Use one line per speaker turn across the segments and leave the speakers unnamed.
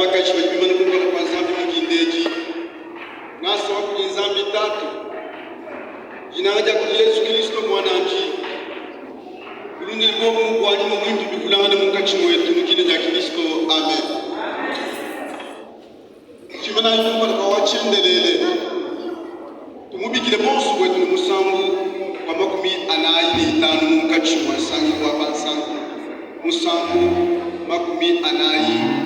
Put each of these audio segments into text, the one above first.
bakaji badi bimane kumpala kua Nzambi mu dinda edi. Ngasa wa kudi Nzambi Tatu, dinanga dia kudi Yezu Kilisto Muanandi, bulunda ne buobumue bua Nyuma Muimpe bivulangane munkatshi muetu mu dina dia Kilisto. Amen. Tuimanayi kumpala kua wa tshiendelele, tumubikile bonso buetu ne musambu wa 45 munkatshi mua nsangilu wa bansantu, musambu 45.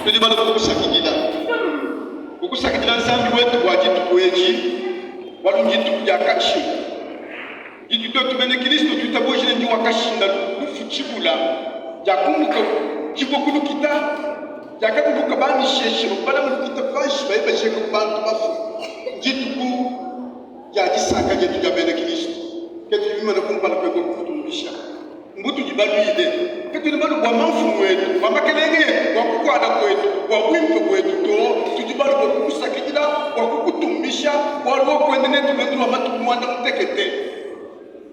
Tudi balue kukusakidila, kukusakidila Nzambi wetu bua dituku edi, bualu ndituku dia katshi ditu tuetu bena Kristo tuitabuja ne ndi wakashinda lufu tshibula diakumbuka dibue ku lukita diakakuluka bamisheshe bala mu lukita panshi baye bajeka ku bantu bafue. Ndituku dia disanka dietu dia bena Kristo, ke tudi bimane kumpala kuebe kukutumbisha. Mbutudi baluile, katuena balue bua mamfumu etu, bua makelenge etu, bua kukuala kuetu, bua buimpe buetu to. Tudi balue bua kukusakidila, bua kukutumbisha, bualu wakuenda netu luendu lua matuku muanda mutekete.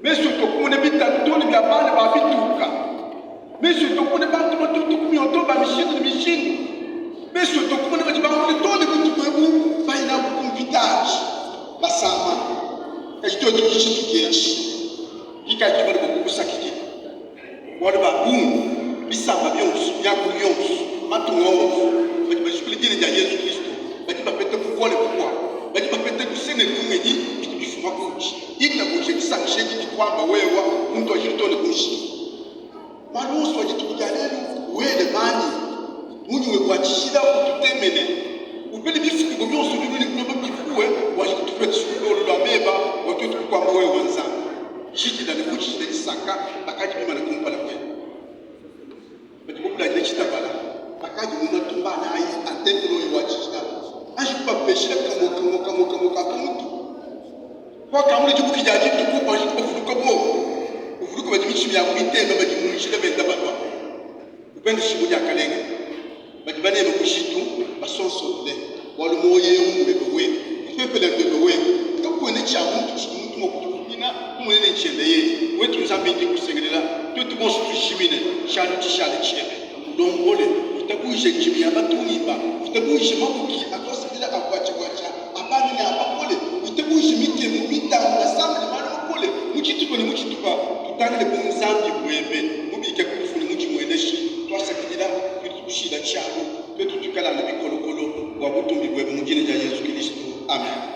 Mesu etu akumona bitalu too ne bia bana ba bituka. Mesu etu akumona bantu batutu ku mioto ba mishindu ne mishindu. Mesu etu akumona badi bambule too ne butuku ebu baye nabu ku mpitadi basama. Kadi tuetu tudi tshitudi etshi. Bikadi badi bua kukusakidila, bualu ba bungi, bisamba bionso, miakulu yonso, matunga onso, badi bajikula dina dia Yezu Kristo, badi bapeta bukole bukuabu, badi bapeta luse ne lungenyi bidi bifuma kuudi. Itabuja disangisha edi dikuamba wewa ku ntuadijilu too ne ku nshikidilu. Malu onso a dituku dia lelu wele manyi, munyunge bua tshijila ututemene, upele bifukibua bionso diulu ne buloba bipuwe, waji kutupetesha lupolo lua meba bua tuetu kukuamba wewe Nzambi. Jidila ne vudijila disanka bakadi bimane kumpala kuebe, badi bakuladile tshitabala, bakadi. ubapeshila kamue kamue kamue kamue ka pa mutu. Wakangula dibuki dia dituku, bavuluka bobu, uvuluke badi mitshima yabu mitemba, badi mu njila benda balua. Upendeshibue diakalengele badi baneme bujitu, basonsolole, bualu muoyo eu nguebe wewe, lupepele nduebe wewe. Kakuena tshia muntu tshidi muntu mua kudifumina kumona ne ntshiende yeye. Wetu Nzambi, ndi nkusengelela, tuetu bonso tujimine, tshialu tshishale tshiebe. Ulombole, witabuje ndimi ya batungimba, witabuje mabuki a tuasakidila a buatshiabuatshia a bana ne a bakole, witabuje mikemu, mitangu, masama ne malu makole mu tshitupa ne mu tshitupa. Tutangile bu Nzambi buebe, mubike ku lufu ne mudimueneshi. Tuasakidila, tudi tukushila tshialu, tuetu tuikale anu bikolokolo bua butumbi buebe mu dina dia Yezu Kilisto. Amen.